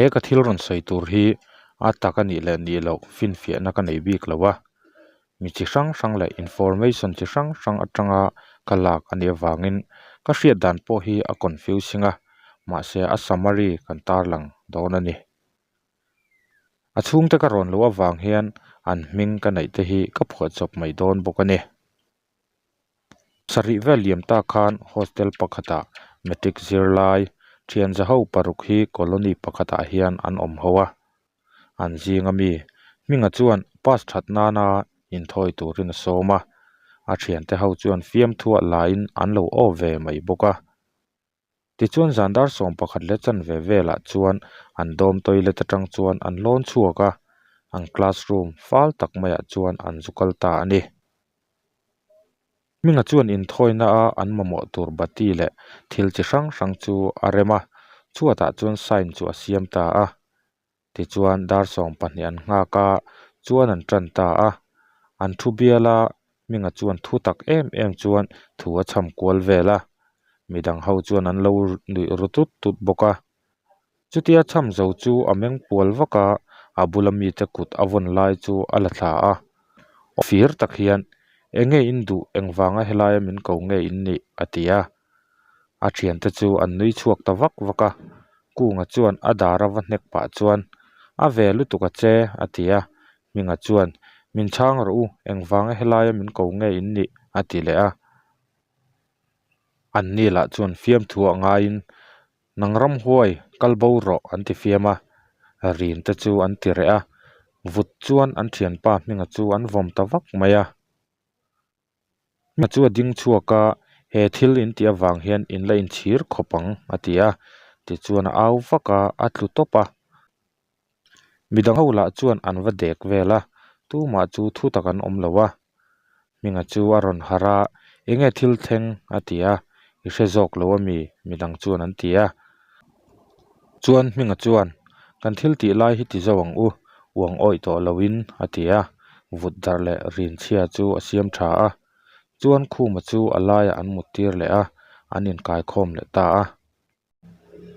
He ka thil rawn sawi tur hi a tak a nih leh nih loh finfiahna ka nei bik lo a, mi chi hrang hrang leh information chi hrang hrang atanga ka lak a nih avangin ka hriat dan pawh hi a confusing a, mahse a summary kan tarlang dawn a ni. A chhungte ka rawn loh avang hian an hming ka neih te hi ka phuahchawp mai dawn bawk a ni. Sarih vel liam ta khan hostel pakhatah matric zirlai thian za ho paruk hi colony pakhatah hian an awm ho a, an zing ami hminga chuan pass that nana inthawi turin a sawm a, a thiante ho chuan fiamthuah laiin an lo aw ve mai bawk a. Tichuan zan dar 11 leh chanve velah chuan an dawm toilet atang chuan an lawn chhuak a, an classroom fal tak maiah chuan an zu kal ta a ni. Hminga chuan inthawina a an mamawh tur bati leh thil chi hrang hrang chu a rem a, chhuatah chuan sign chu a siam ta a. Tichuan dar 12 an nghak a, chuan an tan ta a. An thu bial a, Hminga chuan thu tak em em chuan thu a chham kual vel a. Midang ho chuan an lo nuih ru tut tut bawk a. Chutia chham zo chu a meng pual vak a, a bula mite kut a vawn lai chu a la thla a. Fir tak hian, Enge in duh engvanga helaia min ko nge in nih? a ti a. A thiante chu an nui chhuak ta vak vak a, Kunga chuan a dar a va hnek pah chuan, A ve lutuk a che, a ti a. Hminga chuan, Min chhang rawh u, engvanga helaia min ko nge in nih? a ti leh a. An ni lah chuan fiamthu a ngaiin, Nang ramhuai, kal bo rawh, an ti fiam a. Rin te chu an ti reh a, vut chuan an thianpa Hminga chu an vawm ta vak mai a. Hma chu a ding chhuak a, he thil in tih avang hian in la inchhir khawp ang a ti a, tichuan a au vak a, a tlu tawp a. Midang ho lah chuan an va dek vel a, tumah chu thu tak an awm lo a. Hminga chu a rawn harh a, enge thil thleng a ti a, i hre zawk lo ami midang chuan an ti a. Chuan Hminga chuan, Kan thil tih lai hi ti zo ang u, uang awih tawh loin a ti a, vut darh leh rin chhia chu a siam tha a. Chuan Khuma chu a laiah an mut tir leh a, an inkaikhawm leh ta a.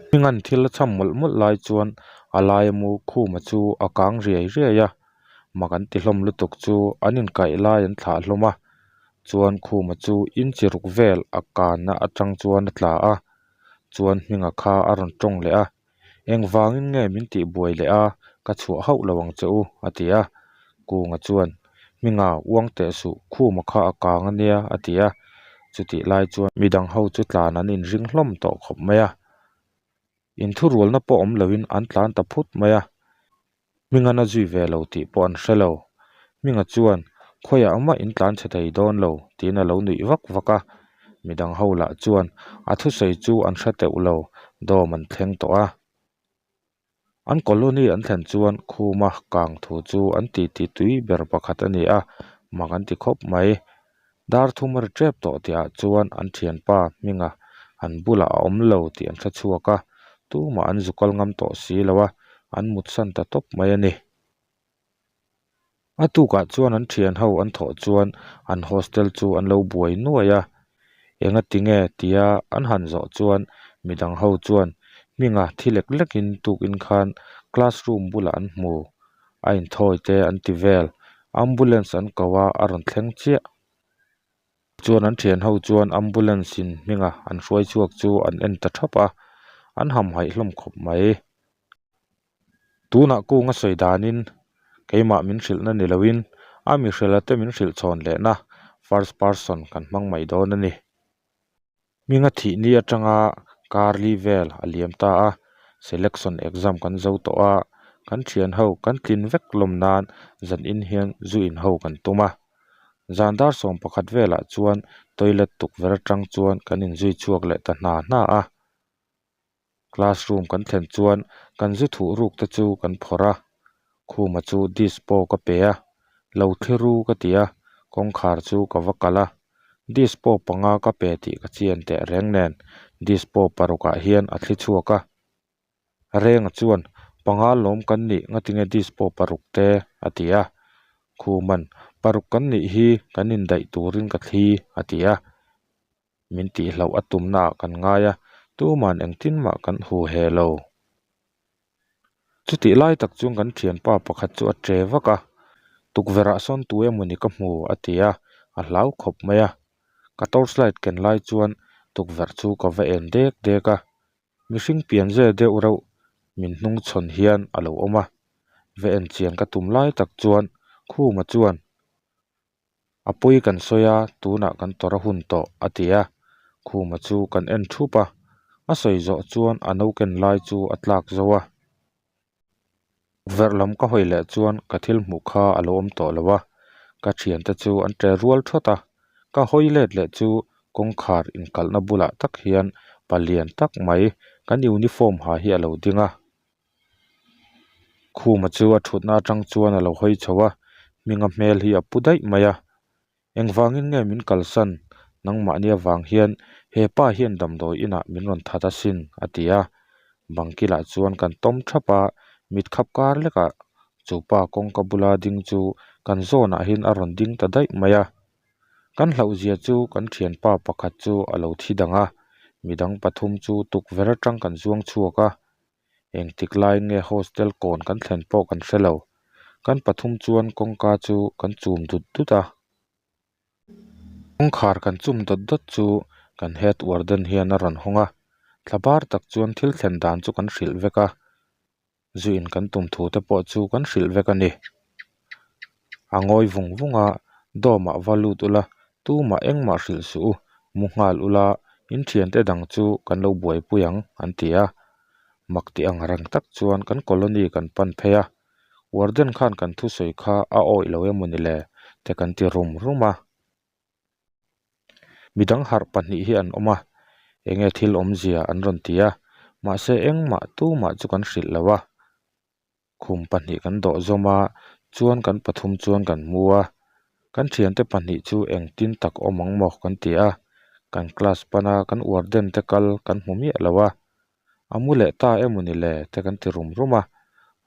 Hminga'n thil a chham mawlh mawlh lai chuan a laia mu Khuma chu a kang riai riai a, mak an ti hlawm lutuk chu an inkaih lai an thlah hlawm a. Chuan Khuma chu inchi ruk vel a kanna atang chuan a tla a. Chuan Hminga kha a rawn tawng leh a, Engvangin nge min tih buai leh a, ka chhuah hauh lo ang che u, a ti a. Kunga chuan, Hminga, uang teh suh, Khuma kha a kang a nia, a ti a. Chutih lai chuan midang ho chu tlan an inring hlawm tawh khawp mai a. Inthurualna pawh awm loin an tlan ta phut mai a. Hminga'n a zui ve lo tih pawh an hre lo. Hminga chuan, Khawiah mah in tlan chhe thei dawn lo, tiin a lo nuih vak vak a. Midang ho lah chuan a thusawi chu an hre teuh lo, dawm an thleng tawh a. An colony an thlen chuan Khuma kang thu chu an titi tui ber pakhat a ni a, mak an ti khawp mai. Dar thum a ri tep tawh tihah chuan an thianpa Hminga an bulah a awm lo tih an hre chhuak a, tumah an zu kal ngam tawh si lo a, an mutsan ta tawp mai a ni. A tukah chuan an thian ho an thawh chuan an hostel chu an lo buai nuai a, enga tinge tia an han zawh chuan midang ho chuan Hminga thi lek lekin tukin khan classroom bulah an hmu. A inthawi te an ti vel, ambulance an ko a, a rawn thleng chiah. Chuan an thian ho chuan ambulance in hminga an hruai chhuak chu an en ta thap a, an hamhaih hlawm khawp mai. Tunah kung a sawi danin keimah min hrilhna ni loin a mi hrilha te min hrilh chhawn lehna first person kan hmang mai dawn a ni. Hminga thih ni atanga kar li vel a liam ta a, selection exam kan zo tawh a, kan thian ho kan tlin vek lawm nan zan in hian zu in ho kan tum a. Zan dar 11 velah chuan toilet tukverh atang chuan kan inzui chhuak leh ta hna hna a. Classroom kan thlen chuan kan zu thuh ruk te chu kan phawrh a, Khuma chu dispo ka pe a, lo thli ru ka ti a, kawngkhar chu ka va kalh a, dispo panga ka pe tih ka chian teh reng nen dispo parukah hian a thli chhuak a. Renga chuan, Panga lawm kan nih ngatinge dispo paruk te? a ti a. Khuman, Paruk kan nih hi kan indaih turin ka thli a ti a. Min tihloh a tumnaah kan ngai a, tuman engtin mah kan hu he lo. Chutih lai tak chuan kan thianpa pakhat chu a che vak a, tukverh ah sawn tu emawni ka hmu a ti a, a hlau khawp mai a. Ka torch light ken lai chuan tukverh chu ka va en dek dek a, mihring pian ze deuh reuh min hnung chhawn hian a lo awm a, va en chian ka tum lai tak chuan Khuma chuan A pawi kan sawi a, tunah kan tawrh a hun tawh, a ti a. Khuma chu kan en thup a, a sawi zawh chuan a no ken lai chu a tlak zo a. Tukverh lam ka hawi leh chuan ka thil hmuh kha a lo awm tawh lo a, ka thiante chu an ṭe rual thawt a. Ka hawi let leh chu kawngkhar inkalhna bulah tak hian palian tak mai kan uniform ha hi a lo ding a. Khuma chu a thutna atang chuan a lo hawi chho a, hminga hmel hi a pu daih mai a. Engvangin nge min kalsan? Nangmahni avang hian he pa hian damdawi inah min rawn that asin, a ti a. Bang kilah chuan kan tawm thap a, mit khap kar lekah chu pa kawngka bula ding chu kan zawnah hian a rawn ding ta daih mai a. Kan hlauhzia chu kan thianpa pakhat chu a lo thi dang a, midang pathum chu tukverh atang kan zuang chhuak a. Engtik laiin nge hostel kawn kan thlen pawh kan hre lo. Kan pathum chuan kawngka chu kan chum dut dut a. Kawngkhar kan chum dawt dawt chu kan head warden hian a rawn hawng a. Thla bar tak chuan thil thlen dan chu kan hrilh vek a. Zu in kan tum thu te pawh chu kan hrilh vek a ni. A ngawi vung vung a, Dawmah va lut ula, tumah engmah hrilh suh u, mu nghal ula, in thiante dang chu kan lo buaipui ang, an ti a. Mak tih ang reng tak chuan kan colony kan pan phei a, warden khan kan thusawi kha a awih lo emawni le te kan ti rum rum a. Midang harh pahnih hi an awm a, enge thil awmzia an rawn ti a, mahse engmah tumah chu kan hrilh lo a. Khum pahnih kan dawh zawm a, chuan kan pathum chuan kan mu a, kan thiante pahnih chu engtin tak awm ang maw kan ti a, kan class pana kan warden te kal kan hmu miah lo a, a mu leh ta emawni le te kan ti rum rum a,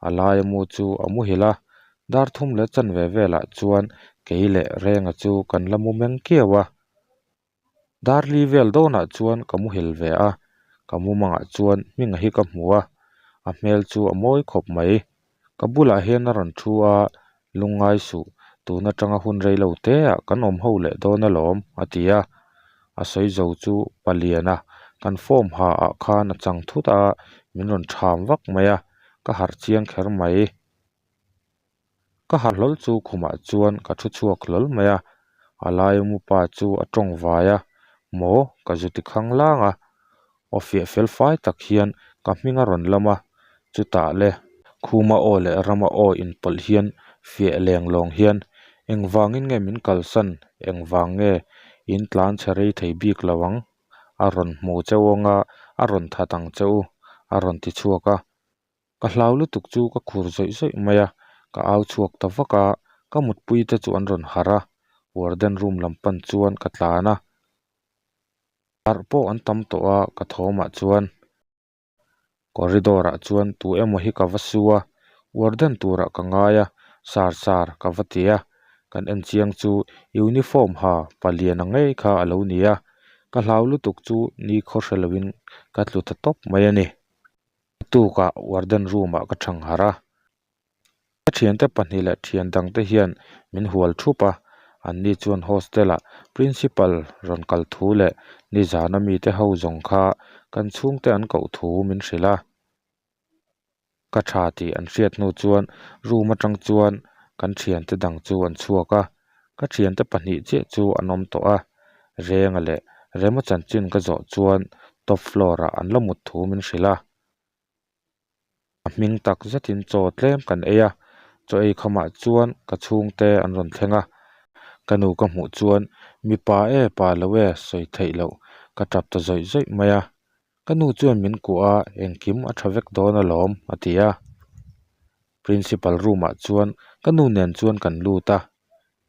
a laia mu chu a muhil a, dar thum leh chanve velah chuan kei leh Renga chu kan la mu meng kiau a. Darli vel dawnah chuan ka muhil ve a, ka mumangah chuan hminga hi ka hmu a, a hmel chu a mawi khawp mai. Ka bulah hian a rawn thu a, lungngai suh, tun atanga hun rei lo te ah kan awm ho leh dawn alawm, a ti a. A sawi zo chu paliana kan form ha ah khan a chang thut a, min rawn tham vak mai a, ka harh chiang kher mai. Ka ha hlawl chu khumah chuan ka thu chhuak hlawl mai a, a laia mupa chu a tawng vai a, Maw? Ka zu ti khang lang a, aw fiah fel fai tak hian ka hming a rawn lam a, chutah le Khuma aw leh Rama aw inpawlh hian fiah leng lawng hian engvangin nge min kalsan, engvang nge in tlan chhe rei thei bik lo ang, a rawn hmu che u anga a rawn that ang che u, a rawn ti chhuak a. Ka hlau lutuk chu ka khur zawih zawih mai a, ka au chhuak ta vak a, ka mutpui te chu an rawn harh a, warden room lam pan chuan ka tlan a, harh pawh an tam tawh a ka thawmah chuan corridor ah chuan tu emaw hi ka va su a, warden turah ka ngai a, sar sar ka va ti a, kan en chiang chu uniform ha palian ang ngei kha a lo ni a, ka hlau lutuk chu ni khaw hre loin ka tlu ta tawp mai a ni. A tukah warden room ah ka thang harh a, ka thiante pahnih leh thian dang te hian min hual thup a, anni chuan hostel ah principal rawn kal thu leh nizana mite ho zawng kha kan chhungte an koh thu min hrilh a. Ka tha tih an hriat hnu chuan room atang chuan kan thiante dang chu an chhuak a, ka thiante pahnih chiah chu an awm tawh a, Renga leh Rema chanchin ka zawh chuan top floor ah an la mut thu min hrilh a. A hming tak zetin chaw tlem kan ei a, chaw ei khamah chuan ka chhungte an rawn thleng a. Ka nu ka hmuh chuan mipa e pa lo e sawi theih loh ka tap ta zawih zawih mai a. Ka nu chuan min kuah a, engkim a tha vek dawn alawm a ti a. Principal room ah chuan ka nu nen chuan kan lut a.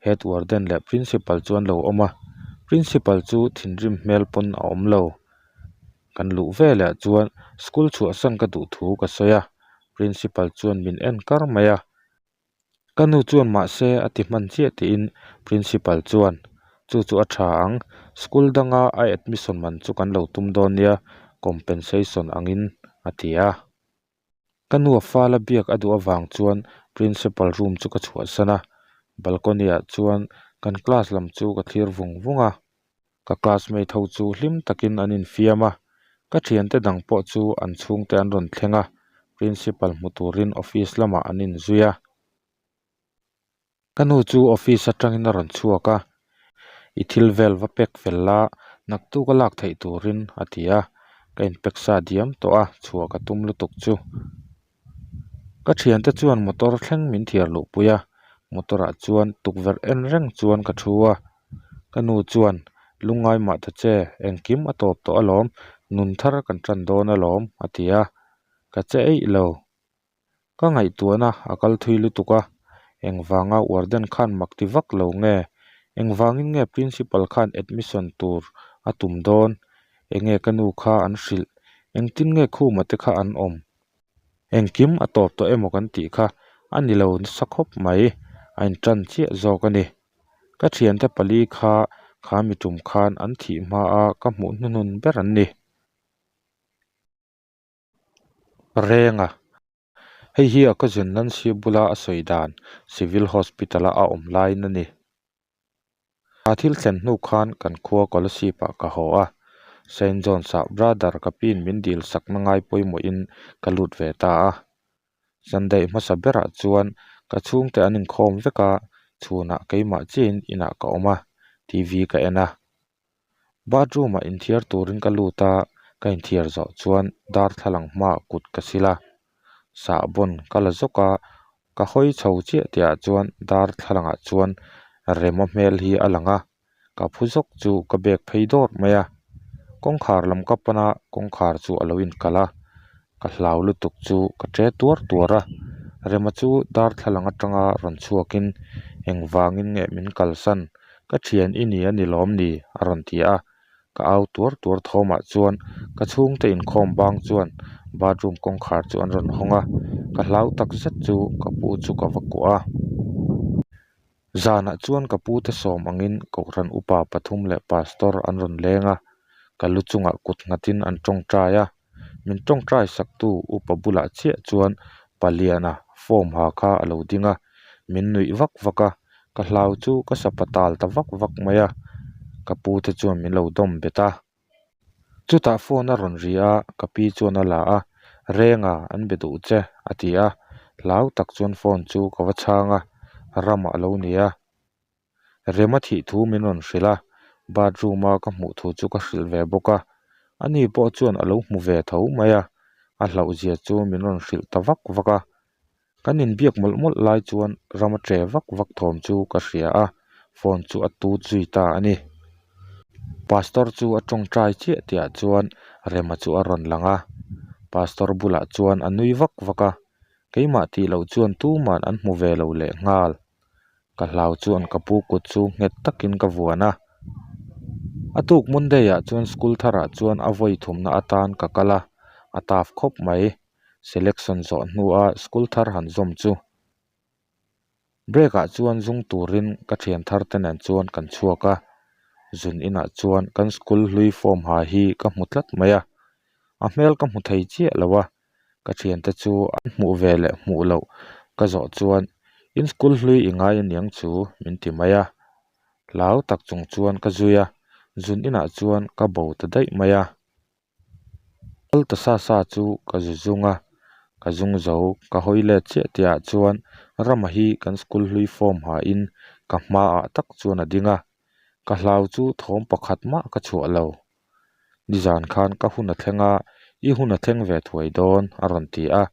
Head warden leh principal chu an lo awm a, principal chu thinrim hmel pawn a awm lo. Kan luh veleh chuan school chhuahsan ka duh thu ka sawi a, principal chuan min en kar mai a. Ka nu chuan mahse a ti hman chiah tiin principal chuan chu chu a tha ang, school danga a admission man chu kan lo tum dawn nia compensation angin a ti a. Ka nu a fala biak a duh avang chuan principal room chu ka chhuahsan a, balcony ah chuan kan class lam chu ka thlir vung vung a. Ka classmate ho chu hlim takin an infiam a, ka thiante dang pawh chu an chhungte an rawn thleng a, principal hmu turin office lamah an inzui a. Ka nu chu office atangin a rawn chhuak a, I thil vel va pack fel la, naktuk a lak theih turin a ti a, ka in pack sa diam tawh a, chhuah ka tum lutuk chu. Ka thiante chuan motor thleng min thiar luh pui a, motor ah chuan tukverh en reng chuan ka thu a, ka nu chuan lungngai mah ta che, engkim a tawp tawh alawm, nun thar kan tan dawn alawm a ti a, ka che eih lo. Ka ngaihtuahna a kal thui lutuk a, engvanga warden khan mak ti vak lo nge? Engvangin nge principal khan admission tur a tum dawn? Enge ka nu kha an hrilh? Engtin nge khuma te kha an awm? Engkim a tawp tawh emaw kan tih kha a ni lo nasa khawp mai, a intan chiah zawk a ni. Ka thiante pali kha kha mi tum khan an thih hmaa ka hmuh hnuhnun ber an ni. Renga, Hei hi a cousin Nancy bula a sawi dan Civil Hospital-a a awm laiin a ni. A thil thlen hnu khan kan khua Kolasib-ah ka haw a, Saint John's-ah brother ka piin min dil sakna ngai pawimawhin ka lut ve ta a. Sunday hmasa berah chuan ka chhungte an inkhawm vek a, chhunah keimah chiahin inah ka awm a, TV ka en a. Bathroom-ah inthiar turin ka lut a, ka inthiar zawh chuan darthlalang hmaah kut ka sil a, sahbawn ka la zawk a, ka hawi chho chiah tihah chuan darthlalangah chuan Rema hmel hi a lang a, ka phu zawk chu ka bag phei dawr mai a, kawngkhar lam ka pan a, kawngkhar chu a lo inkalh a, ka hlau lutuk chu ka che tuar tuar a, Rema chu darthlalang atanga rawn chhuakin engvangin nge min kalsan Ka thian i ni a ni lawm ni? a rawn ti a, ka au tuar tuar thawmah chuan ka chhungte inkhawm bang chuan bathroom kawngkhar chu an rawn hawng a, ka hlau tak zet chu ka pu chu ka va kuah a. Zanah chuan ka pute sawm angin Kohhran upa pathum leh pastor an rawn leng a, ka lu chungah kut nghatin an tawngtai a, min tawngtai saktu upa bulah chiah chuan Paliana form ha kha a lo ding a, min nuih vak vak a, ka hlau chu ka sapa tal ta vak vak mai a, ka pu te chuan min lo dawm bet a. Chutah phone a rawn ri a, ka pi chuan a la a, Renga an be duh che a ti a, hlau tak chuan phone chu ka va chhang a, Rama a lo ni a. Rema thih thu min rawn hrilh a, bathroom a ka hmuh thu chu ka hrilh ve bawk a, ani pawh chuan a lo hmu ve tho mai a, a hlauh zia chu min rawn hrilh ta vak vak a, kan inbiak mawlh mawlh lai chuan rama che vak vak thawm chu ka hria a, phone chu a tut zui ta a ni. Pastor chu a tawngtai chiah tihah chuan Rema chu a rawn lang a, pastor bulah chuan a nui vak vak a, keimah tih loh chuan tuman an hmu ve lo leh nghal. Ka hlau chuan ka pu kut chu nghet takin ka vuan a. A tuk Monday ah chuan school tharah chuan a vawi thumna atan ka kal a, a tough khawp mai. Selection zawh hnua school thar han zawm chu. Break ah chuan zung turin ka thian thar te nen chuan kan chhuak a, zun inah chuan kan school hlui form ha hi ka hmu tlat mai a, a hmel ka hmu thei chiah lo a. Ka thiante chu an hmuh ve leh hmuh loh ka zawh chuan in school hlui i ngai aniang chu min ti mai a, hlau tak chung chuan ka zui a, zun inah chuan ka bo ta daih mai a. Kal ta sa sa chu ka zu zung a, ka zung zo ka hawi let chiah tih ah chuan Rama hi kan school hlui form ha in ka hmaah tak chuan a ding a, ka hlau chu thawm pakhat mah ka chhuah lo. Nizan khan ka hun a thleng a, i hun a thleng ve thuai dawn a rawn ti a,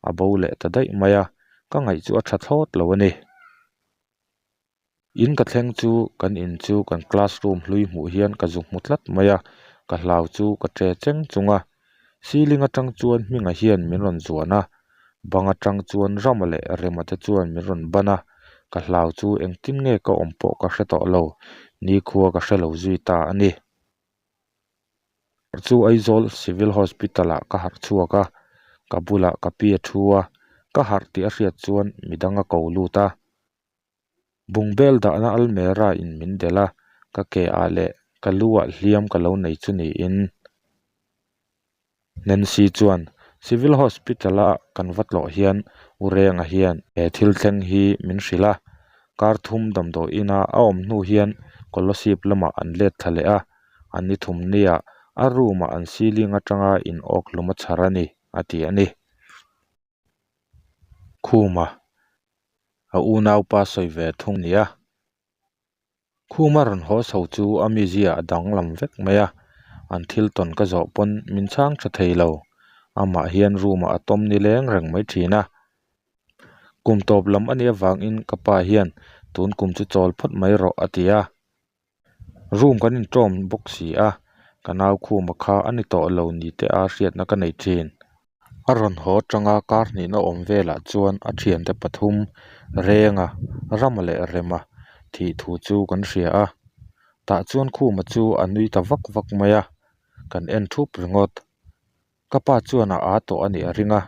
a bo leh ta daih mai a, ka ngaih chu a tha thlawt lo a ni. In ka thleng chu kan in chu kan classroom hlui hmuh hian ka zu hmu tlat mai a, ka hlau chu ka che cheng chung a, ceiling atang chuan hmingah hian min rawn zuan a, bang atang chuan Rama leh Rema te chuan min rawn ban a, ka hlau chu engtin nge ka awm pawh ka hre tawh lo, nikhua ka hre lo zui ta a ni. Chu Aizawl Civil Hospital ah ka harh chhuak a, ka bulah ka pi a thu a, ka harh tih a hriat chuan midang a ko lut a. Bungbel dahna almera in min delh a, ka ke ah leh ka lu ah hliam ka lo nei chu niin. Nancy chuan Civil Hospital-a kan va tlawh hian U Renga hian he thil thleng hi min hrilh a, kar thum damdawi ina a awm hnu hian Kolasib lamah an let thla leh a, an ni thum nia a room-ah an ceiling atanga in awk hlum a chhar a ni, a ti a ni. Khuma a unaupa sawi ve thung nia. Khuma rawn haw chho chu a mizia a danglam vek mai a, an thil tawn ka zawh pawn min chhang tha thei lo. Amah hian room ah a tawm ni leng reng mai thin a. Kum tawp lam a nih avangin ka pa hian tun kum chu chawl phawt mai rawh a ti a. Room kan inṭawm bawk si a, ka nau khuma kha a ni tawh lo ni te a hriatna ka nei ṭhin. A rawn haw aṭanga kar hnihna awm velah chuan a ṭhiante pathum Renga, Rama leh Rema thih thu chu kan hria a. Tah chuan khuma chu a nui ta vak vak mai a, kan en ṭhup ringawt. Ka pa chuan a â tawh a nih a ring a,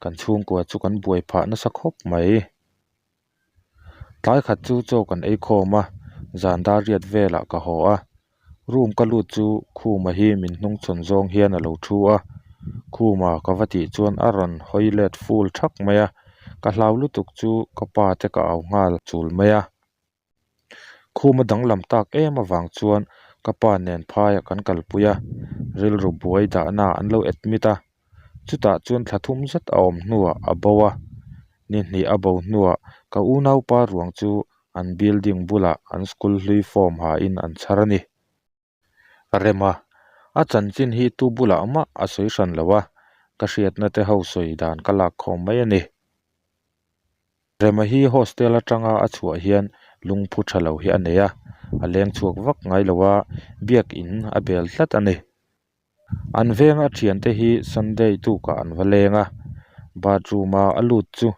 kan chhungkua chu kan buai phah nasa khawp mai. Tlai khat chu chaw kan ei khawm a, zan dar riat velah ka haw a. Room ka lut chu Khuma hi min hnung chhawn zawng hian a lo thu a. Khuma ka va tih chuan a rawn hawi let full thak mai a, ka hlau lutuk chu ka pa te ka au nghal chul mai a. Khuma danglam tak em avang chuan ka pa nen phaiah kan kalpui a, rilru buai dahna an lo admit a. Chutah chuan thla thum zet a awm hnuah a bo a, ni hnih a bo hnuah ka unaupa ruang chu an building bulah an school hlui form hain an chhar a ni. Rema, a chanchin hi tu bulah mah a sawi hran lo a, ka hriatna te ho sawi dan ka lak khawm mai a ni. Rema hi hostel atanga a chhuah hian lungphu tha lo hi a nei a, a leng chhuak vak ngai lo a, biakin a bel tlat a ni. An venga thiante hi Sunday tukah an va leng a, bathroom a a lut chu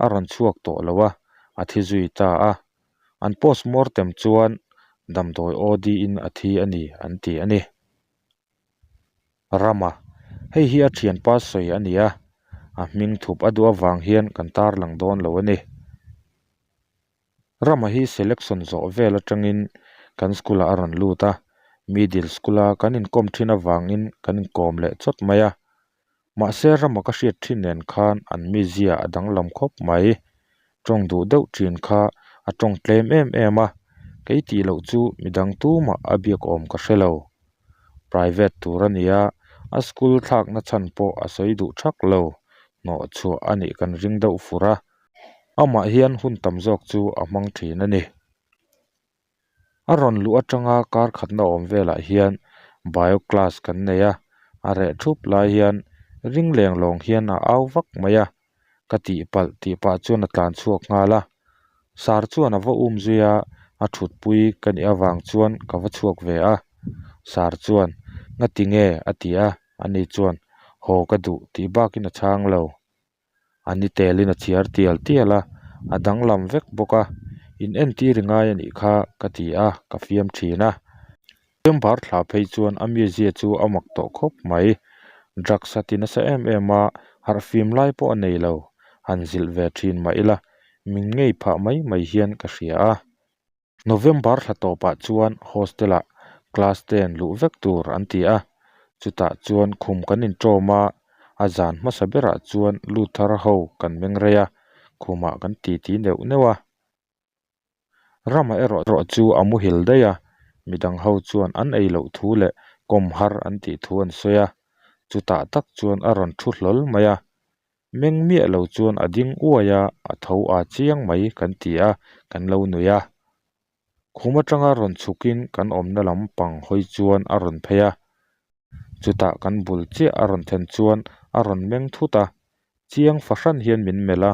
a rawn chhuak tawh lo a, a thi zui ta a. An post mortem chuan damdawi OD in a thi a ni an ti a ni. Rama, hei hi a thianpa sawi a ni a, a hming thup a duh avang hian kan tarlang dawn lo a ni. Rama hi selection zawh vel atangin kan school ah a rawn lut a, middle school a kan inkawm thin avangin kan inkawm leh chawt mai a. Mahse Rama ka hriat thin nen khan an mizia a danglam khawp mai. Tawng duh deuh thin kha a tawng tlem em em a, kei tih loh chu midang tumah a biak awm ka hre lo. Private tur a nia, a school thlakna chhan pawh a sawi duh thak lo, hnawh chhuah a nih kan ring deuh fur a. Amah hian hun tam zawk chu a hmang thin a ni. A rawn luh atanga kar khatna awm velah hian bio class kan nei a, a reh thup lai hian ring leng lawng hian a au vak mai a, ka tihpalh tih pah chuan a tlan chhuak nghal a. Sar chuan a va um zui a, a thutpui ka nih avang chuan ka va chhuak ve a. Sar chuan, Ngati nge? a ti a, ani chuan, Haw ka duh tih bakin a chhang lo. A ni telin a chhiar tial tial a, a danglam vek bawk a, in entir i ngai a nih kha ka ti a, ka fiam thin a. November thla phei chuan a mizia chu a mak tawh khawp mai, drugs a ti nasa em em a, harhfim lai pawh a nei lo, han zilh ve thin mah ila, min ngei phah mai mai hian ka hria a. November thla tawpah chuan hostel-ah class ten luh vek tur an ti a, chutah chuan khum kan inṭawm a, a zan hmasa berah chuan lut thar ho kan meng rei a, khumah kan titi neuh neuh a. Rama erawh chu a muhil daih a, midang ho chuan an ei loh thu leh kawm har an tih thu an sawi a, chutah tak chuan a rawn thu hlawl mai a. Meng miah lo chuan a ding uai a, a tho a chiang mai kan ti a, kan lo nui a. Khum atanga rawn chhukin kan awmna lam pang hawi chuan a rawn phei a. Chutah kan bul chiah a rawn then chuan a rawn meng thut a, chiang fahran hian min melh a,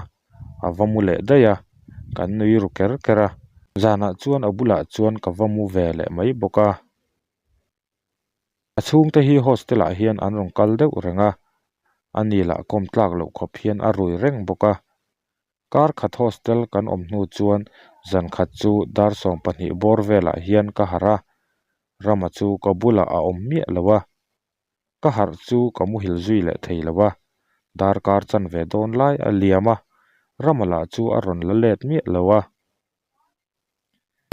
a va mu leh daih a, kan nui ru ker ker a. Zanah chuan a bulah chuan ka va mu ve leh mai bawk a. A chhungte hi hostel ah hian an rawn kal deuh reng a, a ni lah kawm tlak loh khawp hian a rui reng bawk a. Kar khat hostel kan awm hnu chuan zan khat chu dar 20 bawr velah hian ka harh a, Rama chu ka bulah a awm miah lo a. Ka harh chu ka muhil zui leh thei lo a, darkar chanve dawn lai a liam a, Rama lah chu a rawn la let miah lo a.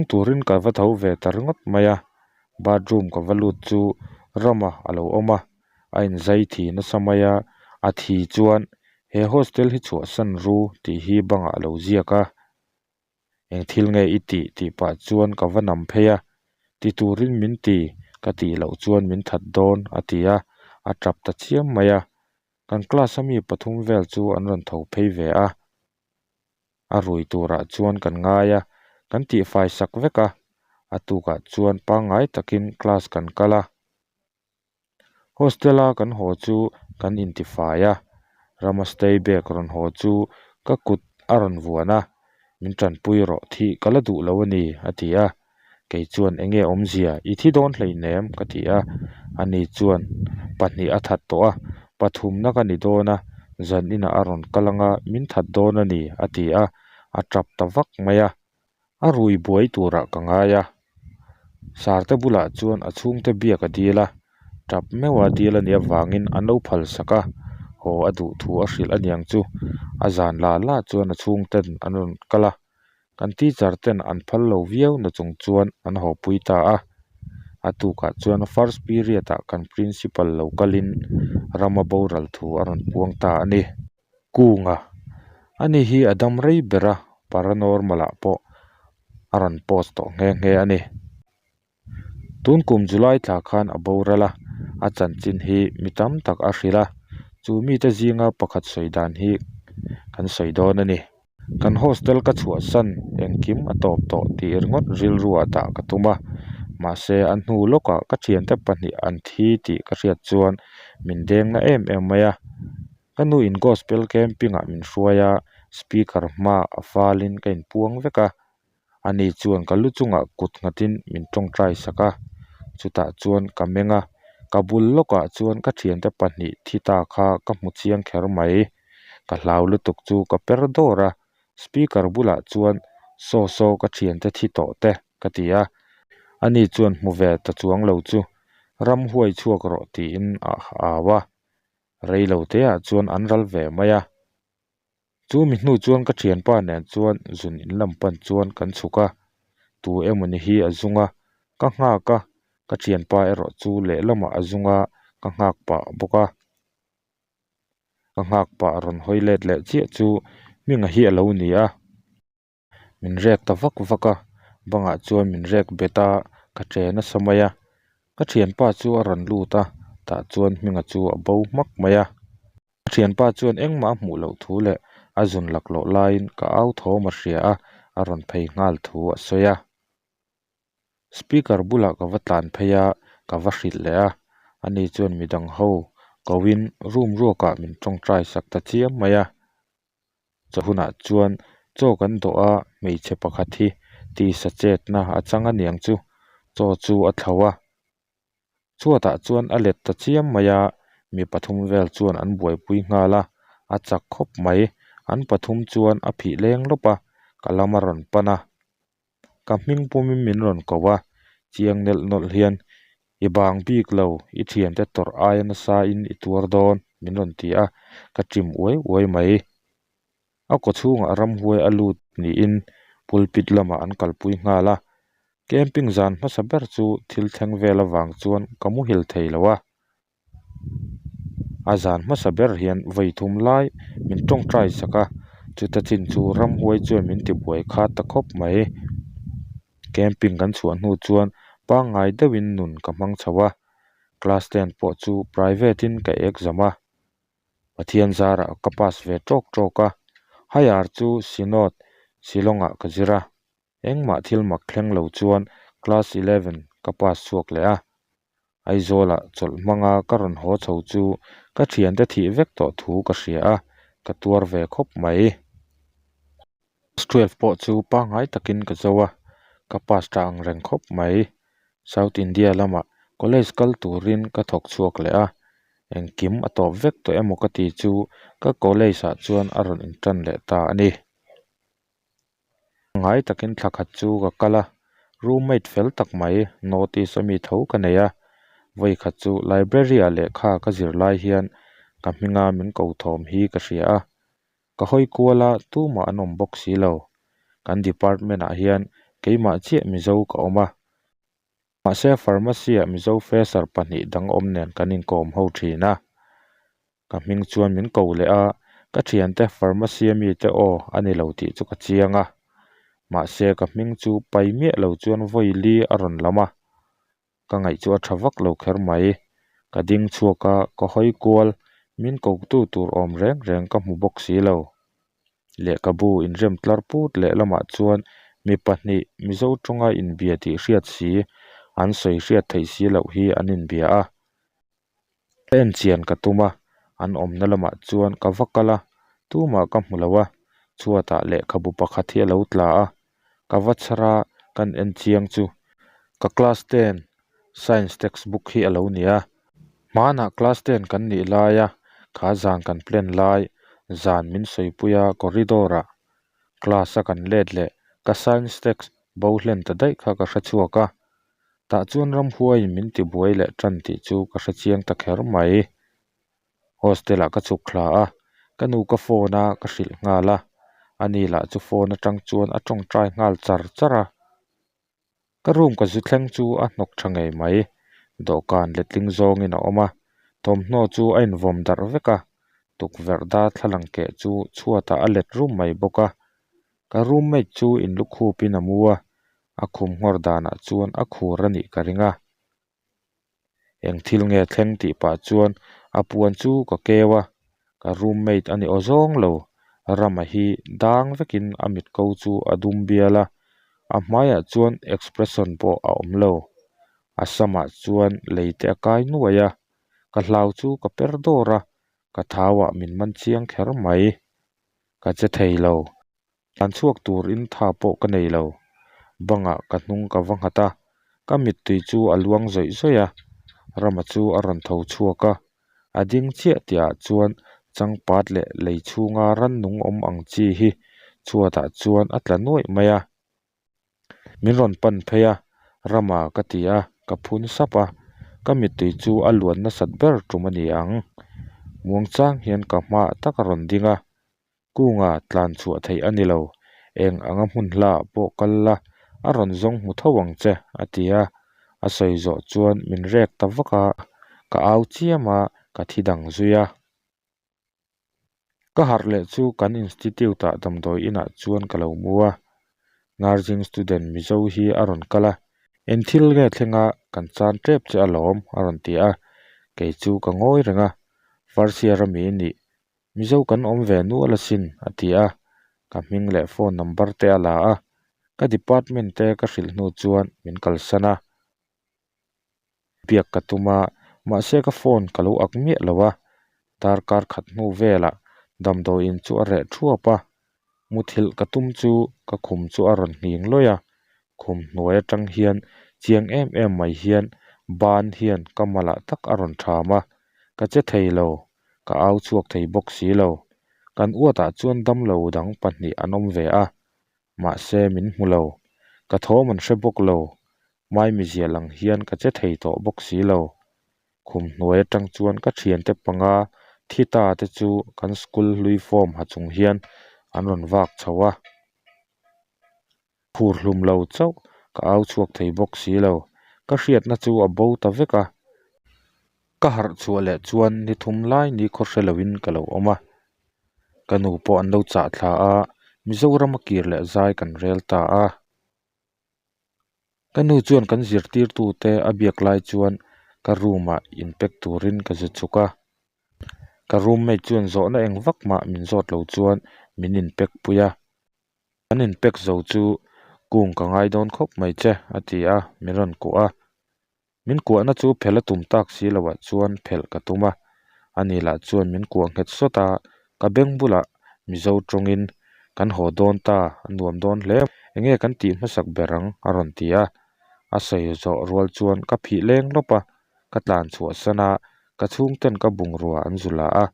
Turin ka va tho ve ta ringawt mai a, bathroom ka va lut chu Rama a lo awm a, a inzai thi nasa mai a, A thi chuan, He hostel hi chhuahsan ru tih hi bangah a lo ziak a. Eng thil nge i tih tih pah chuan ka va nam phei a, ti turin min ti, ka tih loh chuan min that dawn a ti a, a tap ta chiam mai a. Kan class a mi pathum vel chu an rawn tho phei ve a. A rui turah chuan kan ngai a, kan tihfai sak vek a, a tukah chuan pangngai takin class kan kal a. Hostel a kan haw chu kan intifai a, Rama stay bag rawn haw chu ka kut a rawn vuan a, min tanpui rawh thih ka la duh lo a ni a ti a, kei chuan enge awmzia i thi dawn hleinem ka ti a, ani chuan pahnih a that tawh a, pathumna ka ni dawn a, zan inah a rawn kal anga min that dawn a ni a ti a, a tap ta vak mai a. A rui buai turah ka ngai a, Sarte bulah chuan a chhungte biak a dil a, tap meuha dil a nih avangin an lo phal sak a, haw a duh thu a hrilh aniang chu a zan la la chuan a chhungten an rawn kal a, kan teacher ten an phal lo viau na chung chuan an haw pui ta a, a tukah chuan first period ah kan principal lo kalin rama boral thu a rawn puang ta a ni. Kunga, Ani hi a dam rei ber a, paranormal ah pawh a rawn post tawh nghe nghe a ni. Tun kum July thla khan a boral a, a chanchin hi mi tam tak a hrilh a, chu mite zinga pakhat sawi dan hi kan sawi dawn a ni. Kan hostel ka chhuahsan engkim a tawp tawh tih ringawt rilru ah dah ka tum a, mahse a hnu lawkah ka thiante pahnih an thi tih ka hriat chuan min deng na em em mai a. Ka nu in gospel camping ah min hruai a, speaker hma a fal in ka inpuang vek a, ani chuan ka lu chungah kut nghat in min tawngtai sak a, chutah chuan ka meng a, ka bul lawkah chuan ka thiante pahnih thi ta kha ka hmu chiang kher mai, ka hlau lutuk chu ka per dawr a, speaker bulah chuan saw saw ka thiante thi tawh te ka ti a, ani chuan hmu ve ta chuang lo chu ramhuai chhuak rawh tiin a au a. Rei lo te ah chuan an ral ve mai a, chu mi hnu chuan ka thianpa nen chuan zun in lam pan chuan kan chhuk a, tu emawni hi a zung a, ka nghak a, ka thianpa erawh chu lehlamah a zung a, ka nghak pah bawk a, ka nghak pah rawn hawi let leh chiah chu Hminga hi a lo ni a. Min rek ta vak vak a, bangah chuan min rek bet a, ka che nasa mai a. Ka thianpa chu a rawn lut a, tah chuan Hminga chu a bo hmak mai a. Ka thianpa chuan engmah a hmuh loh thu leh a zun laklawh laiin ka au thawm a hria a, a rawn phei nghal thu a sawi a. Speaker bulah ka va tlan phei a, ka va hrilh leh a, ani chuan midang ho koin room ruakah min tawngtai sak ta chiam mai a. Chaw hunah chuan chaw kan dawh a, hmeichhe pakhat hi tisa chetna a chang aniang chu chaw chu a thlo a. Chhuatah chuan a let ta chiam mai a, mi pathum vel chuan an buaipui nghal a, a chak khawp mai. An pathum chuan a phih leng lawp a, ka lam a rawn pan a. Ka hming pumin min rawn ko a, chiang nelh nawlh hian, I bang bik lo, i thiante tawrh aia nasa in i tuar dawn, min rawn ti a, ka ṭim uai uai mai. A kaw chhungah ramhuai a lut niin pulpit lamah an kalpui nghal a, camping zan hmasa ber chu thil thleng vel avang chuan ka muhil thei lo a. A zan hmasa ber hian vawi thum lai min tawngtai sak a, chuta chin chu ramhuai chuan min tibuai khat ta khawp mai. Camping kan chhuah hnu chuan pangngai deuhin nun ka hmang chho a, class ten pawh chu private in ka exam a, Pathian zarah ka pass ve tawk tawk a, higher chu Synod Shillong ah ka zir a. Engmah thil mak thleng lo chuan class eleven ka pass chhuak leh a, Aizawlah chawlh hmanga ka rawn haw chho chu ka thiante thih vek tawh thu ka hria a, ka tuar ve khawp mai. Class twelve pawh chu pangngai takin ka zo a, ka pass ta ang reng khawp mai. South India lamah college kal turin ka thawk chhuak leh a, engkim a tawp vek tawh emaw ka ti chu ka college ah chuan a rawn intan leh ta a ni. Ngai takin thla khat chu ka kal a, roommate fel tak mai notice a mi tho ka nei a, vawi khat chu library ah lehkha ka zir lai hian ka hminga min ko thawm hi ka hria a, ka hawi kual a tumah an awm bawk si lo, kan department ah hian keimah chiah Mizo ka awm a, mahse pharmacy ah Mizo fresher pahnih dang awm nen kan inkawm ho thin a. Ka hming chuan min ko leh a, ka thiante pharmacy a mite aw a ni lo tih chu ka chiang a. Mahse ka hming chu pai miah lo chuan vawi li a rawn lam a, ka ngaih chu a tha vak lo kher mai. Ka ding chhuak a, ka hawi kual, min kotu tur awm reng reng ka hmu bawk si lo. Lehkhabu inrem tlar put leh lamah chuan mi pahnih Mizo tawnga inbia tih hriat si, an sawi hriat theih si loh hi an inbia a. Ka en chian ka tum a, an awmna lamah chuan ka va kal a, tumah ka hmu lo a, chhuatah lehkhabu pakhat hi a lo tla a, ka va chhar a, kan en chiang chu ka class ten science textbook hi a lo ni a, hmanah class ten kan nih laia kha zan kan plan lai zan min sawipui a corridor ah class a kan let leh ka science text bo hlen ta daih kha ka hre chhuak a. Tah chuan ramhuaiin min tibuai leh tan tih chu ka hre chiang ta kher mai. Hostel ah ka chhuk thla a, ka nu ka phone a ka hrilh nghal a, ani lah chu phone atang chuan a tawngtai nghal char char a. Ka room ka zu thleng chu a hnawk tha ngei mai, dawhkan letling zawngin a awm a, thawmhnaw chu a invawm darh vek a, tukverh darthlalang keh chu chhuatah a let rum mai bawk a. Ka roommate chu inlukhupin a mu a, a khum nghawr danah chuan a khur a nih ka ring a. Eng thil nge thleng tih pah chuan a puan chu ka keu a, ka roommate a ni aw zawng lo, Rama hi dang vekin a mit ko chu a dum bial a, a hmaiah chuan expression pawh a awm lo. A samah chuan lei te a kai nuai a, ka hlau chu ka per dawr a, ka thauah min man chiang kher mai. Ka che thei lo. Tlan chhuak turin tha pawh ka nei lo. Bangah ka hnung ka va nghat a, ka mittui chu a luang zawih zawih a. Rama chu a rawn tho chhuak a, a ding chiah tihah chuan changpat leh lei chhunga rannung awm ang chi hi chhuatah chuan a tla nuaih mai a. Min rawn pan phei a, Rama ka ti a, ka phun sap a, ka mittui chu a luan nasat ber tum a ni ang. Muangchang hian ka hmaah tak a rawn ding a, Kunga tlan chhuah theih a ni lo, eng anga hmun hla ah pawh kal la, a rawn zawng hmu tho ang che, a ti a. A sawi zawh chuan min rek ta vak a, ka au chiam a, ka thi dang zui a. Ka harh leh chu kan institute ah damdawi inah chuan ka lo mu a, nursing student Mizo hi a rawn kal a, Eng thil nge thlenga kan chan tep che alawm, a rawn ti a, kei chu ka ngawi reng a, first year ami nih Mizo kan awm ve nual asin, a ti a, ka hming leh phone number te a la a, ka department te ka hrilh hnu chuan min kalsan a. Biak ka tum a, mahse ka phone ka lo ak miah lo a, darkar khat hnu velah damdawiin chu a reh thuap a, muthilh ka tum chu ka khum chu a rawn nghing lawih a, khum hnuai atang hian chiang em em mai hian ban hian ka malah tak a rawn tham a, ka che thei lo. Ka au chhuak thei bawk si lo. Kan uatah chuan damlo dang pahnih an awm ve a, mahse min hmu lo. Ka thawm an hre bawk lo. Maimizia lang hian ka che thei tawh bawk si lo. Khum hnuai atang chuan ka thiante panga thi ta te chu kan school hlui form ha chung hian an rawn vak chho a. Phur hlum lo chauh ka au chhuak thei bawk si lo, ka hriatna chu a bo ta vek a. Ka harh chhuah leh chuan ni thum lai ni khaw hre loin ka lo awm a, ka nu pawh an lo chah thla a, Mizoram a kir leh zai kan rel ta a. Ka nu chuan kan zirtirtute a biak lai chuan ka room ah inpack turin ka zu chhuk a, ka roommate chuan zawhna eng vak mah min zawt lo chuan min inpack pui a. An inpack zo chu kung ka ngai dawn khawp mai che a ti a, min rawn kuah a. Min kuahna chu phelh a tum tak si loah chuan phelh ka tum a, ani lah chuan min kuah nghet sawt a, ka beng bulah Mizo tawngin kan haw dawn ta, a nuam dawn hle, enge kan tih hmasak ber ang a rawn ti a. A sawi zawh rual chuan ka phih leng lawp a, ka tlan chhuah san a, ka chhungten ka bungrua an zu la a,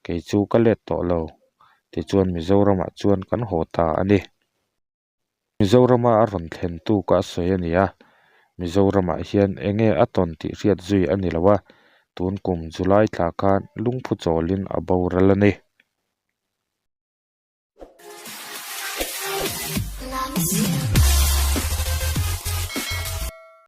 kei chu ka let tawh lo. Tichuan Mizoramah chuan kan haw ta a ni. Mizorama a rawn thlen tu ka sawi a ni a, Mizoramah hian eng nge a tawn tih hriat zui a ni lo a, tun kum July thla khan lungphu chawlin a boral a ni.